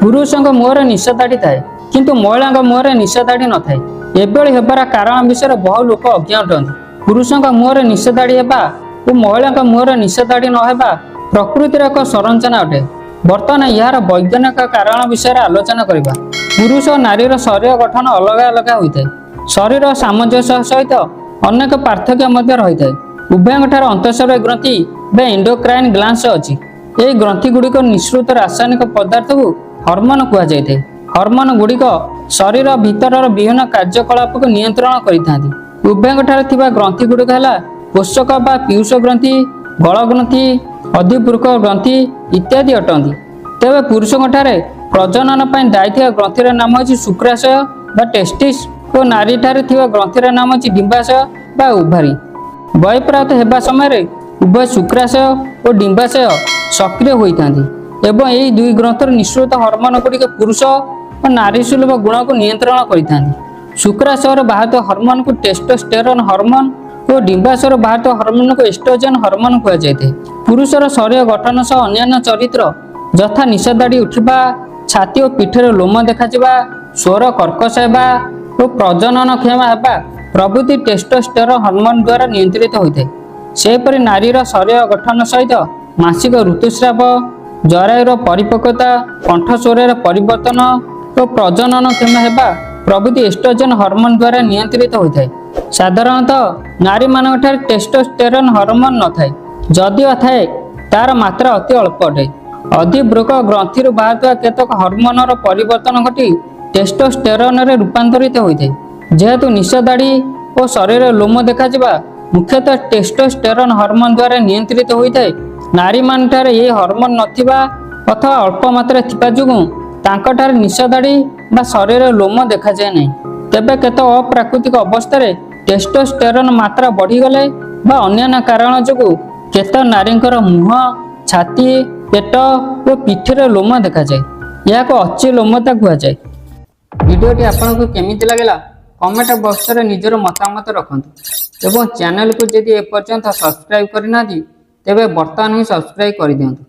ପୁରୁଷଙ୍କ ମୁହଁରେ ନିଶ ଦାଢ଼ି ଥାଏ, କିନ୍ତୁ ମହିଳାଙ୍କ ମୁହଁରେ ନିଶ ଦାଢ଼ି ନଥାଏ। ଏଭଳି ହେବାର କାରଣ ବିଷୟରେ ବହୁ ଲୋକ ଅଜ୍ଞ ଅଟନ୍ତି। ପୁରୁଷଙ୍କ ମୁହଁରେ ନିଶ ଦାଢ଼ି ହେବା ଓ ମହିଳାଙ୍କ ମୁହଁରେ ନିଶ ଦାଢ଼ି ନ ହେବା ପ୍ରକୃତିର ଏକ ସଂରଚନା ଅଟେ। ବର୍ତ୍ତମାନ ଏହାର ବୈଜ୍ଞାନିକ କାରଣ ବିଷୟରେ ଆଲୋଚନା କରିବା। ପୁରୁଷ ଓ ନାରୀର ଶରୀର ଗଠନ ଅଲଗା ଅଲଗା ହୋଇଥାଏ। ଶରୀର ସାମଞ୍ଜସ୍ୟ ସହିତ ଅନେକ ପାର୍ଥକ୍ୟ ମଧ୍ୟ ରହିଥାଏ। ଉଭୟଙ୍କ ଠାରେ ଅନ୍ତଃସ୍ରାବୀ ଗ୍ରନ୍ଥି ବା ଏଣ୍ଡୋକ୍ରାଇନ୍ ଗ୍ଲାଣ୍ଡସ୍ ଅଛି। ଏହି ଗ୍ରନ୍ଥି ଗୁଡ଼ିକ ନିଃସୃତ ରାସାୟନିକ ପଦାର୍ଥକୁ ହରମୋନ କୁହାଯାଇଥାଏ। ହରମୋନ ଗୁଡ଼ିକ ଶରୀର ଭିତରର ବିଭିନ୍ନ କାର୍ଯ୍ୟକଳାପକୁ ନିୟନ୍ତ୍ରଣ କରିଥାନ୍ତି। ଉଭୟଙ୍କ ଠାରେ ଥିବା ଗ୍ରନ୍ଥି ଗୁଡ଼ିକ ହେଲା ପୋଷକ ବା ପୀୟୁଷ ଗ୍ରନ୍ଥି, ଗଳ ଗ୍ରନ୍ଥି, ଅଧିବୃକ୍କ ଗ୍ରନ୍ଥି ଇତ୍ୟାଦି ଅଟନ୍ତି। ତେବେ ପୁରୁଷଙ୍କ ଠାରେ ପ୍ରଜନନ ପାଇଁ ଦାୟୀ ଥିବା ଗ୍ରନ୍ଥିର ନାମ ହେଉଛି ଶୁକ୍ରାଶୟ ବା ଟେଷ୍ଟିସ୍ ଓ ନାରୀଠାରେ ଥିବା ଗ୍ରନ୍ଥିର ନାମ ହେଉଛି ଡିମ୍ବାଶୟ ବା ଓଭାରି। ବୟଃପ୍ରାପ୍ତ ହେବା ସମୟରେ ଉଭୟ ଶୁକ୍ରାଶୟ ଓ ଡିମ୍ବାଶୟ ସକ୍ରିୟ ହୋଇଥାନ୍ତି ଏବଂ ଏହି ଦୁଇ ଗ୍ରନ୍ଥରୁ ନିଃସୃତ ହରମୋନ ଗୁଡ଼ିକ ପୁରୁଷ ଓ ନାରୀ ସୁଲଭ ଗୁଣକୁ ନିୟନ୍ତ୍ରଣ କରିଥାନ୍ତି। ଶୁକ୍ରାଶୟରୁ ବାହାରୁଥିବା ହରମୋନକୁ ଟେଷ୍ଟୋଷ୍ଟେରନ୍ ହରମୋନ ଓ ଡିମ୍ବାଶୟରୁ ବାହାରୁଥିବା ହରମୋନକୁ ଏଷ୍ଟ୍ରୋଜେନ୍ ହରମୋନ କୁହାଯାଇଥାଏ। ପୁରୁଷର ଶରୀର ଗଠନ ସହ ଅନ୍ୟାନ୍ୟ ଚରିତ୍ର ଯଥା ନିଶ ଦାଢ଼ି ଉଠିବା, ଛାତି ଓ ପିଠିରେ ଲୋମ ଦେଖାଯିବା, ସ୍ୱର କର୍କଶ ହେବା ଓ ପ୍ରଜନନ କ୍ଷମ ହେବା ପ୍ରଭୃତି ଟେଷ୍ଟୋଷ୍ଟେରନ୍ ହରମୋନ ଦ୍ୱାରା ନିୟନ୍ତ୍ରିତ ହୋଇଥାଏ। ସେହିପରି ନାରୀର ଶରୀର ଗଠନ ସହିତ ମାସିକ ଋତୁସ୍ରାବ, ଜରାୟୁର ପରିପକ୍ୱତା, କଣ୍ଠସ୍ୱରରେ ପରିବର୍ତ୍ତନ ଓ ପ୍ରଜନନ କ୍ଷମ ହେବା ପ୍ରଭୃତି ଏଷ୍ଟ୍ରୋଜେନ୍ ହରମୋନ ଦ୍ୱାରା ନିୟନ୍ତ୍ରିତ ହୋଇଥାଏ। ସାଧାରଣତଃ ନାରୀମାନଙ୍କ ଠାରେ ଟେଷ୍ଟୋଷ୍ଟେରନ୍ ହରମୋନ ନଥାଏ। ଯଦିଓ ଥାଏ, ତାର ମାତ୍ରା ଅତି ଅଳ୍ପ ଅଟେ। ଅଧିବୃକ୍କ ଗ୍ରନ୍ଥିରୁ ବାହାରୁଥିବା କେତେକ ହରମୋନର ପରିବର୍ତ୍ତନ ଘଟି ଟେଷ୍ଟୋଷ୍ଟେରନରେ ରୂପାନ୍ତରିତ ହୋଇଥାଏ। ଯେହେତୁ ନିଶ ଦାଢ଼ି ଓ ଶରୀରରେ ଲୋମ ଦେଖାଯିବା ମୁଖ୍ୟତଃ ଟେଷ୍ଟୋଷ୍ଟେରନ୍ ହରମୋନ ଦ୍ୱାରା ନିୟନ୍ତ୍ରିତ ହୋଇଥାଏ, ନାରୀମାନଙ୍କଠାରେ ଏହି ହରମୋନ ନଥିବା ଅଥବା ଅଳ୍ପ ମାତ୍ରାରେ ଥିବା ଯୋଗୁଁ ତାଙ୍କଠାରେ ନିଶ ଦାଢ଼ି ବା ଶରୀରରେ ଲୋମ ଦେଖାଯାଏ ନାହିଁ। ତେବେ କେତେ ଅପ୍ରାକୃତିକ ଅବସ୍ଥାରେ ଟେଷ୍ଟୋଷ୍ଟେରନ୍ ମାତ୍ରା ବଢ଼ିଗଲେ ବା ଅନ୍ୟାନ୍ୟ କାରଣ ଯୋଗୁଁ କେତେ ନାରୀଙ୍କର ମୁହଁ, ଛାତି, ପେଟ ଓ ପିଠିରେ ଲୋମ ଦେଖାଯାଏ। ଏହାକୁ ଅଚି ଲୋମତା କୁହାଯାଏ। ଭିଡ଼ିଓଟି ଆପଣଙ୍କୁ କେମିତି ଲାଗିଲା, କମେଣ୍ଟ ବକ୍ସରେ ନିଜର ମତାମତ ରଖନ୍ତୁ ଏବଂ ଚ୍ୟାନେଲକୁ ଯଦି ଏପର୍ଯ୍ୟନ୍ତ ସବସ୍କ୍ରାଇବ୍ କରିନାହାନ୍ତି, ତେବେ ବର୍ତ୍ତମାନ ହିଁ ସବସ୍କ୍ରାଇବ୍ କରିଦିଅନ୍ତୁ।